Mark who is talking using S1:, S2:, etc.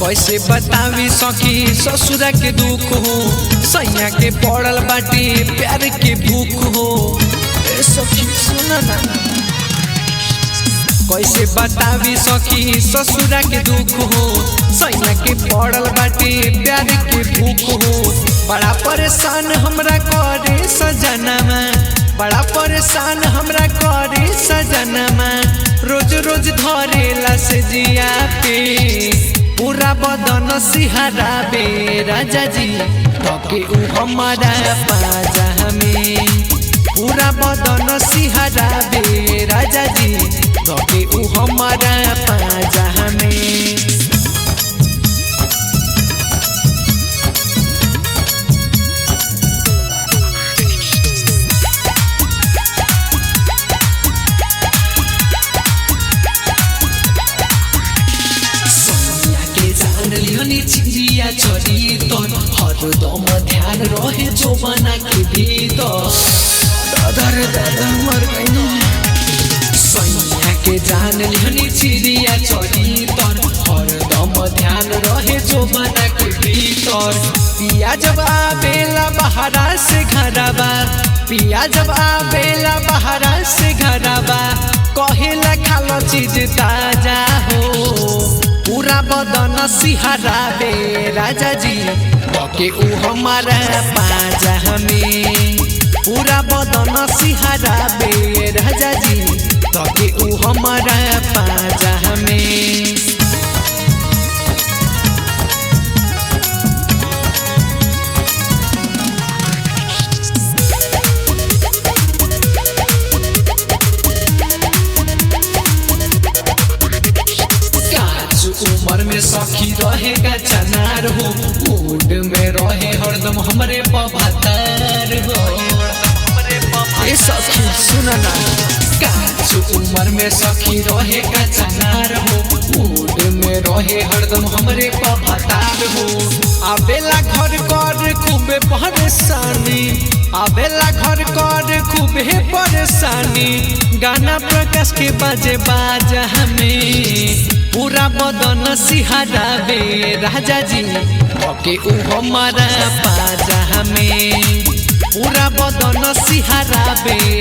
S1: कैसे बतावी सखी ससुरा के दुख हो, सैया के पड़ल बाटे प्यार के भूख हो। ए सखी सुन ना, कैसे बतावी सखी ससुरा के दुख हो, सैया के पड़ल बाटे प्यार के भूख हो। बड़ा परेशान हमरा करे सजनमा, बड़ा परेशान हमरा करे सजनमा, रोज रोज धरेला से जिया पे पूरा बदन सिहराबे राजा जी धके उ हमारा पाजा में। पूरा बदन सिहराबे राजा जी धके उ हमारा पाजा में। चिड़िया चरी तर हरदम ध्यान रहे जो बना के भीतर। दादा रे दादा मर गइनी। सैया के जान लिहनी चिड़िया चरी तर हरदम ध्यान रहे जो बना के भीतर। पिया जब आबेला बहरा से घरबा, पिया जब आबेला बहरा से घरबा, कहेला खालो चीज ताजा हो। पूरा बदन सिहराबे राजा जी धके उ हमारा पाजा में। पूरा बदन सिहराबे राजा जी धके उ हमारा पाजा में। उमर में सखी रहे का चनार हो, मूड में रहे हरदम हमरे पभातार हो। ए सखी सुन ना, काच उमर में सखी रहे का चनार हो, मूड में रहे हरदम हमरे पभातार हो। आबेला घर कर खूबे परेशानी, आबेला घर कर खूबे परेशानी, गाना प्रकाश के बाजे बाजा में। पूरा बदन सिहराबे राजा जी धके उ हमारा पाजा में। पूरा बदन सिहराबे